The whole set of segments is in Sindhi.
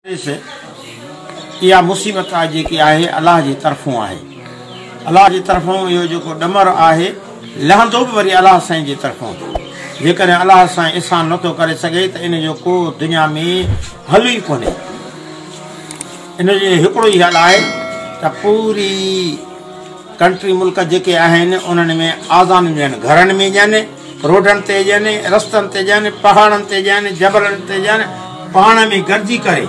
اها مصيبت جيڪي آهي الله جي طرفون آهي. الله جي طرفون اهو جيڪو ڏمر آهي لهندو به وري الله سائين جي طرفون. جيڪڏهن الله سائين احسان نٿو ڪري سگهي ته ان جو ڪو دنيا ۾ حل ئي ڪونهي. ان جو هڪڙو ئي حل آهي ته پوري ڪنٽري ملڪ جيڪي آهن انهن ۾ آذانون ڏين، گهرن ۾ ڏين، روڊن تي ڏين، رستن تي ڏين، پهاڙن تي ڏين، جبلن تي ڏين، پاڻ ۾ گڏجي ڪري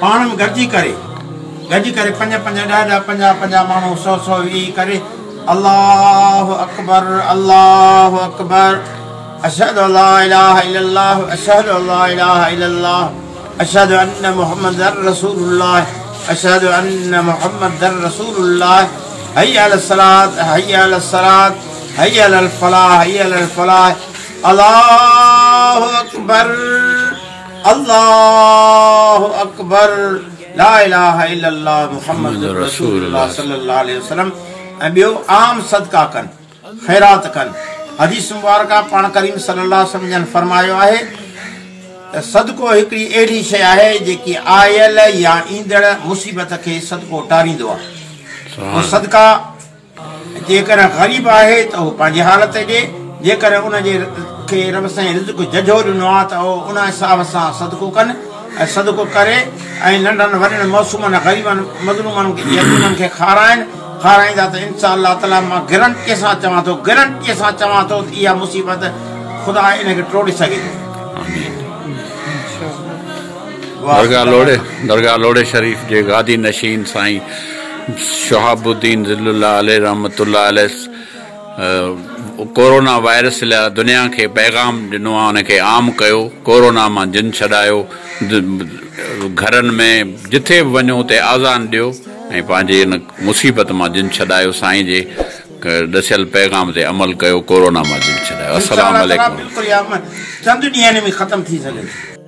پاڻ ۾ گڏجي ڪري گڏجي ڪري پنج پنج ڏهه ڏهه پنجاهه پنجاهه ماڻهو سو سو ويهي ڪري الله اڪبر الله اڪبر اشهد ان لا اله الا الله اشهد ان لا اله الا الله اشهد ان محمد رسول الله اشهد ان محمد رسول الله حي علي الصلاه حي علي الصلاه حي علي الفلاح حي علي الفلاح الله اڪبر الله اڪبر لا اله الا الله محمد رسول الله صلي الله عليه وسلم ۽ ٻيو عام صدقا ڪن خيرات ڪن. حديث مبارڪه پاڻ ڪريم صلي الله عليه وسلم جن فرمايو آهي ته صدقو هڪڙي اهڙي شيء آهي جيڪي آيل يا ايندڙ مصيبت کي صدقو ٽاريندو آهي. اهو صدقا جيڪڏهن غريب آهي ته هو پنهنجي حال تي ڏي، جيڪڏهن ان جي کي رب سائين رزق ججهو ڏنو آهي ته اهو ان حساب سان صدقو ڪن ۽ صدقو ڪري ۽ ننڍن وڏن معصومن غريبن مظلومن يتيمن کي کارائن. کارائيندا ته انشاء الله تعالي مان گرنٽيء سان چوان ٿو گرنٽيء سان چوان ٿو ته اها مصيبت خدا ان کي ٽوڙي سگهي ٿو. آمين. درگاھ لوڙي درگاھ لوڙي شريف جي گادي نشين سائين شهاب الدين ظل الله عليه رحمة الله عليه ڪورونا وائرس لاء دنيا کي پيغام ڏنو آهي ان کي عام ڪيو ڪورونا مان جن ڇڏايو گهرن ۾ جٿي به وڃو اتي آذان ڏيو ۽ پنهنجي ان مصيبت مان جند ڇڏايو سائين جي ڏسيل پيغام تي عمل ڪيو ڪورونا مان جند ڇڏايو انشاء السلام الله تعالي عليڪم. بلڪل اها چند ڏينهن ۾ ختم ٿي سگهي ٿي.